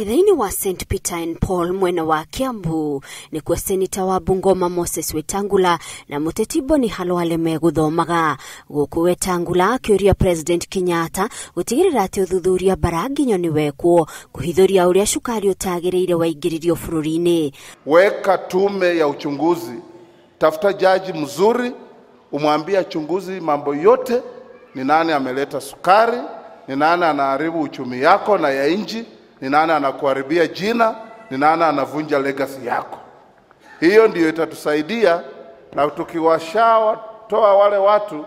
Kanitha-inĩ wa St Peter and Paul mwena wa Kiambu nĩkuo seneta wa Bungoma Moses Wetangula na mũteti Boni Khalwale megũthomaga. Gũkũ Wetangula akĩũria President Kenyatta gũtigĩrĩra atĩ ũthuthuria Mbaranginyo nĩ wekwo kũhithũria ũrĩa cukari ũtagĩrĩire waingĩririo bũrũri-inĩ. Weka tume ya uchunguzi, tafuta jaji mzuri, umwambie achunguzi mambo yote, ni nani ameleta sukari, ni nani anaharibu uchumi yako na ya nchi, ni nani anakuharibia jina, ni nani anavunja legacy yako. Hiyo ndiyo itatusaidia, na tukiwashawatoa wale watu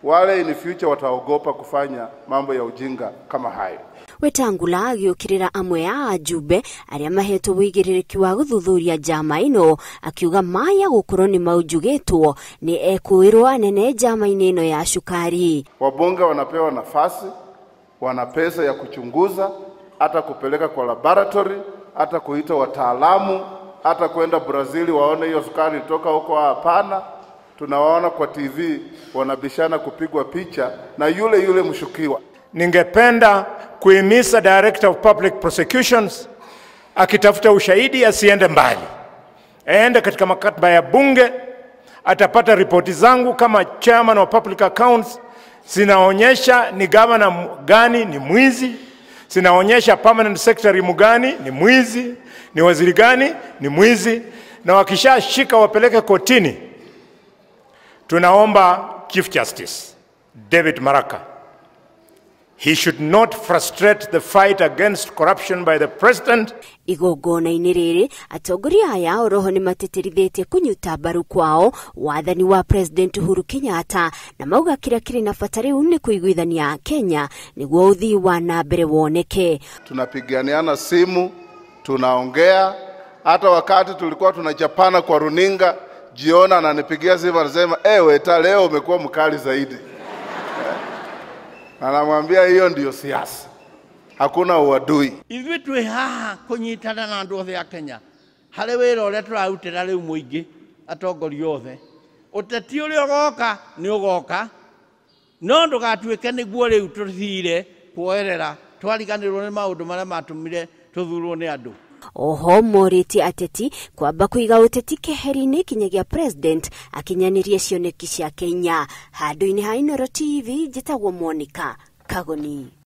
wale in future wataogopa kufanya mambo ya ujinga kama hayo. Wetangula agĩũkĩrĩra amwe a ajumbe arĩa mahetwo wĩigĩrĩrĩki wa gũthuthuria njama ĩno, akiuga maya gũkorwo nĩ maunjugĩtwo nĩ ekũĩrwo anene njama-inĩ ĩno ya cukari. Wabunge wanapewa nafasi, wana pesa ya kuchunguza, hata kupeleka kwa laboratory, hata kuita wataalamu, hata kwenda Brazil waone hiyo sukari toka huko. Hapana, tunawaona kwa TV wanabishana kupigwa picha na yule yule mshukiwa. Ningependa kuhimiza Director of Public Prosecutions akitafuta ushahidi asiende mbali, aende katika makatba ya bunge, atapata ripoti zangu kama chairman of public accounts zinaonyesha ni governor gani ni mwizi, zinaonyesha permanent secretary mgani ni mwizi, ni waziri gani ni mwizi, na wakishashika wapeleke kotini. Tunaomba Chief Justice David Maraga, he should not frustrate the fight against corruption by the president. Igongona-inĩ rĩrĩ atongoria aya oroho nĩ matĩtĩrithĩtie kũnyita mbaru kwao wathani wa President Uhuru Kenyatta, na mauga kĩrĩa kĩrĩ na bata rĩu nĩ kũiguithania Kenya nĩguo ũthii wa na mbere woneke. Tunapiganiana simu, tunaongea, hata wakati tulikuwa tunachapana kwa runinga, jiona ananipigia simu anasema, Weta leo umekuwa mkali zaidi. Anamwambia hiyo ndiyo siasa, hakuna uadui. Ithuĩ twĩ haha kũnyitana na andũ othe a Kenya harĩ wĩra ũrĩa tũrarutĩra rĩu mũingĩ, atongoria othe. Ũteti ũrĩa ũgoka nĩ ũgoka, no ndũgatuĩke nĩguo rĩu tũthire kuoerera twariganĩrwo nĩ maũndũ marĩa matũmire tũthurwo nĩ andũ. Oho morĩtie ateti kwamba kũiga ũteti keheri-inĩ kinyagia President akinyanĩrie cioneki cia Kenya. Handũ-inĩ ha Inooro TV njĩtagwo Monica Kagoni.